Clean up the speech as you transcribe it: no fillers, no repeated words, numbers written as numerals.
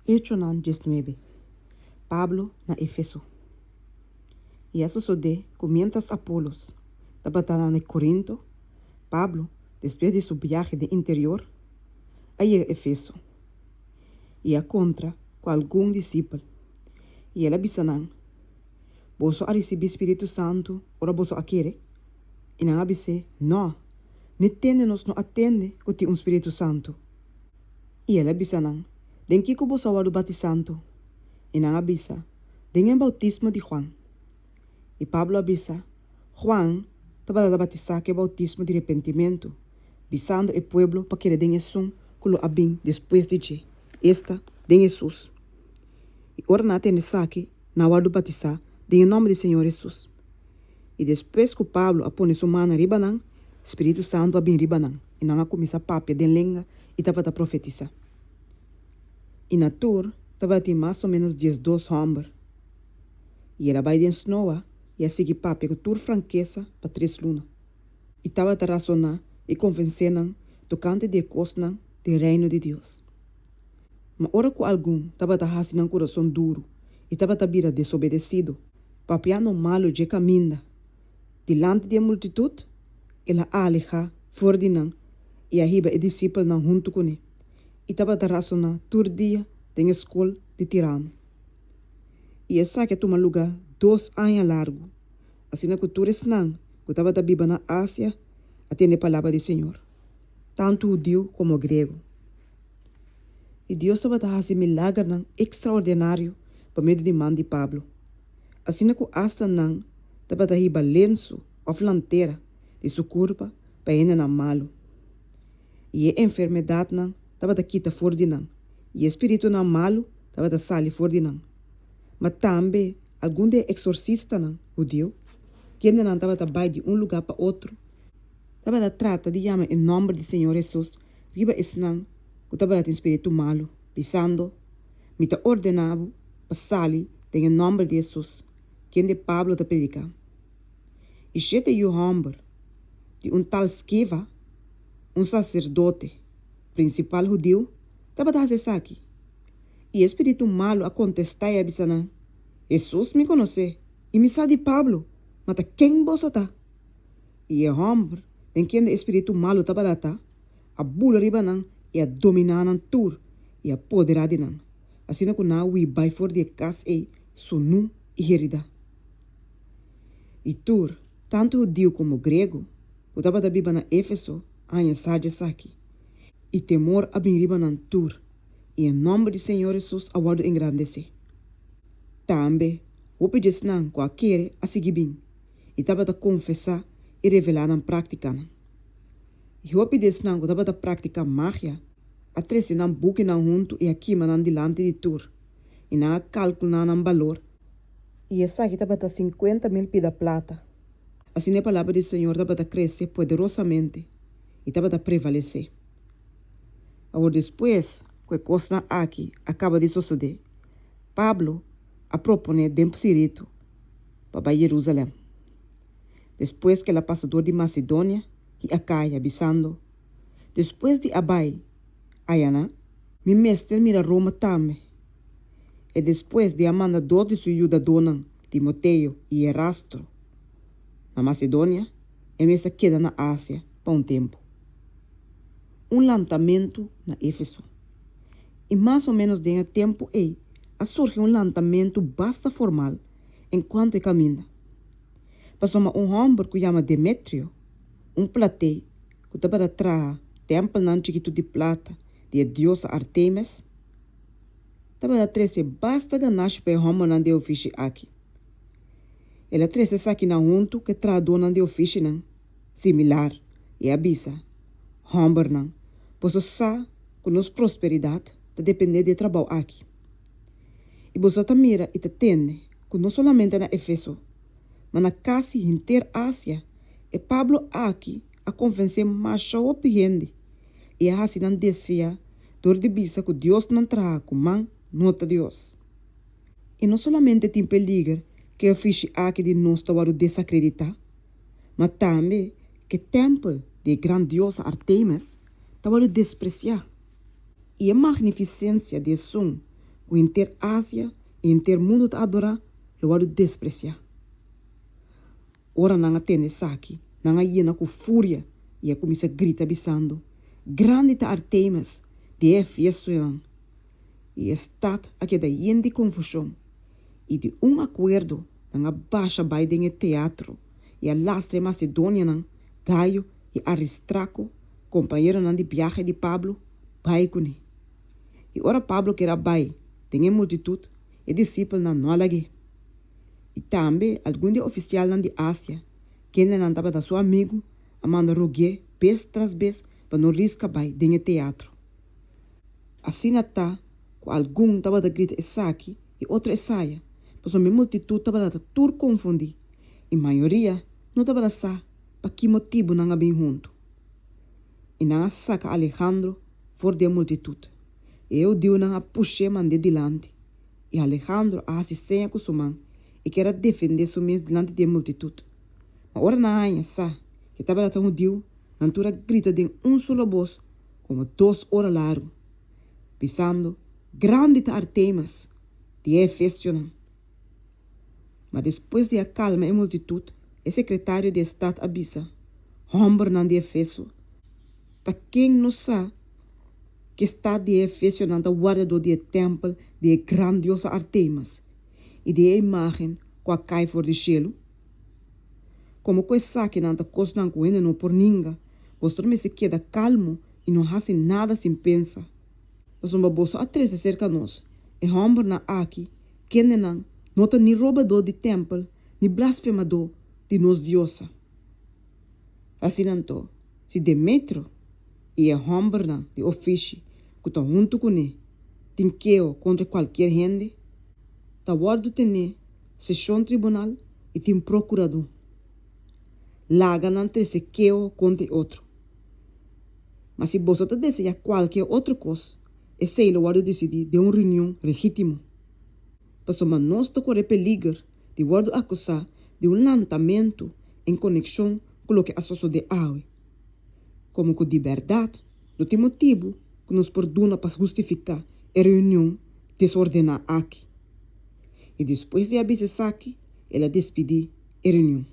Echonan 19. Pablo na Efeso. I a sosodé ku miéntras Apolos tabata na Korinto, Pablo, despues di su biahe den interior, a yega Efeso i a kontra ku algun disipel, i el a bisa nan, Boso a risibí spiritu santu ora boso a kere? I nan a bis'é, Nò, ni tende nos no a tende ku tin un spiritu santu. I el a bisa nan, Den kiko boso a wòrdu batisá anto? I nan a bisa, Den e boutismo di Juan. I Pablo a bisa, Juan tabata ta batisá ku e boutismo di repentimentu, bisando e pueblo pa kere den esun ku lo a bin despues di dje, esta, den Hesus. I ora nan a tende esaki, nan a wòrdu batisá den e nòmber di Señor Hesus. I despues ku Pablo a pone su mannan riba nan, spiritu santu a bin riba nan, i nan a kuminsá papia den lenga i tabata profetisá. I na tur tabatin mas o ménos 12 hòmber. I el a bai den snoa i a sigui papia ku tur frankesa pa tres luna, i tabata rasoná i konvensé nan tokante di e kosnan den Reino di Dios. Ma ora ku algun tabata hasi nan kurason duru i tabata bira desobedesido, papiando malu dje kaminda dilanti di e multitut, el a alehá for di nan i a hiba e disipelnan huntu kuné, i tabata rasoná tur dia den e skol di Tirano. I esaki a tuma lugá dos aña largu, asina ku tur esnan ku tabata biba na Asia a tende palabra di Señor, tantu hudiu komo griego. I Dios tabata hasi milagernan ekstraordinario pa medio di man di Pablo, asina ku asta nan tabata hiba lensu òf lantera di su kurpa pa e hendenan malu. I e enfermedatnan tabata kita for di nan, i e spiritunan malu tabata sali for di nan. Ma tambe algun di e eksorsistanan hudiu, kendenan tabata bai di un lugá pa otro, tabata trata di yama e nòmber di Señor Hesus riba esnan ku tabata tin spiritu malu, bisando, Mi ta ordená bo pa sali den e nòmber di Hesus, kende Pablo ta prediká. I shete yu hòmber di un tal Skeva, un saserdote prinsipal hudiu, tabata hasi esaki. I e spiritu malu a kontestá i a bisa nan, Hesus mi konosé, i mi sa di Pablo, ma ta ken boso ta? I e hòmber den kende e spiritu malu tabata ta, a bula riba nan i a dominá nan tur i a poderá di nan, asina ku nan a hui bai for di e kas ei sunú i heridá. I tur, tantu hudiu komo griego, ku tabata biba na Éfeso a haña sa djesaki, i temor a bin riba nan tur, i e nòmber di Señor Hesus a wòrdu engrandesé. Tambe, hopi djesnan ku a kere a sigui bin, i tabata konfesá i revelá nan práktikanan. I hopi di esnan ku tabata praktiká magia a trese nan bukinan huntu i a kima nan dilanti di tur, i nan a kalkulá nan balor, i esaki tabata 50.000 pida plata. Asina e palabra di Señor tabata krese poderosamente i tabata prevalesé. Awor despues ku e kosnan aki a kaba di sosodé, Pablo a proponé den spiritu pa bai Jerusalèm. Despues ku el a pasa dor di Masedonia i Akaya, bisando, Despues di a bai ayanan, mi mester mira Roma tambe. E despues di a manda dos di su yudadónan, Timoteo i Erastro, na Masedonia, e mes a keda na Asia pa un tempu. Un lantamentu na Éfeso. I mas o ménos den e tempu ei a surgi un lantamentu basta formal enkuanto e kaminda. Pasobra un hòmber ku yama Demetrio, un platé ku tabata traha tèmpelnan chikitu di plata di e diosa Artemis, tabata trese basta ganashi pa e hòmbernan di e ofishi aki. El a trese esakinan huntu ku e trahadónan di ofishinan similar i a bisa, Hòmbernan, boso sa ku nos prosperidat ta dependé di e trabou aki. I boso ta mira i ta tende ku no solamente na Efeso, ma na kasi henter Asia, e Pablo aki a konvensé masha hopi hende i a hasi nan desviá dor di bisa ku diosnan traha ku man no ta dios. I no solamente tin peliger ku e ofishi aki di nos ta wòrdu desakreditá, ma tambe ku e tèmpel di e gran diosa Artemis ta wòrdu despresiá. I e magnifisensia di esun ku henter Asia i henter mundu ta adorá, lo wòrdu despresiá. Ora nan a tende esaki, nan a yena ku furia i a kuminsá grita bisando, Grandi ta Artemis di e efesionan! I e stat a keda yen di konfushon, i di un akuerdo nan a basha bai den e teatro i a lastra e masedonianan Gayo i Aristrako, kompañeronan di biahe di Pablo, bai kuné. I ora Pablo ker a bai den e multitut, e disipelnan no a lag'é. I tambe algun di e ofisialnan di Asia, kendenan tabata su amigu, a manda rog'é bes tras bes pa no riska bai den e teatro. Asina ta ku algun tabata grita esaki i otro esaya, pasobra e multitut tabata tur konfundí, i mayoria no tabata sa pa ki motibu nan a bin huntu. I nan a saka Alejandro for di e multitut, i e hudiunan a push'é mand'é dilanti. I Alejandro a hasi seña ku su man i kier a defendé su mes dilanti di e multitut. Ma ora nan a haña sa ku e tabata hudiu, nan tur a grita den un solo bos komo dos ora largu, bisando, Grandi ta Artemas di e efesionan! Ma despues di a kalma e multitut, e sekretario di e stat a bisa, Hòmbernan di Efeso, ta ken no sa ku e stat di e efesionan ta wardadó di e tèmpel di e gran diosa Artemas i di e imágen ku a kai for di shelu? Komo ku esakinan ta kosnan ku hende no por ninga, boso mester keda kalmu i no hasi nada sin pensa. Pasobra boso a trese serka nos e hòmbernan aki, kendenan no ta ni robadó di tèmpel ni blasfemadó di nos diosa. Asina anto, si Demetrio i e hòmbernan di ofishi ku ta huntu kuné tin keho kontra kualkier hende, ta wòrdu tené seshon tribunal i tin prokuradó. Laga nan trese keho kontra e otro. Ma si boso ta deseá kualkier otro kos, esei lo wòrdu disidí den un reunion legítimo. Pasobra nos ta kore peliger di wòrdu akusá di un lantamentu en konekshon ku loke a sosodé awe. Komo ku di bèrdat no tin motibu ku nos por duna pa hustifiká e reunion desordená aki. I despues di a bisa esaki, el a despidí e reunion.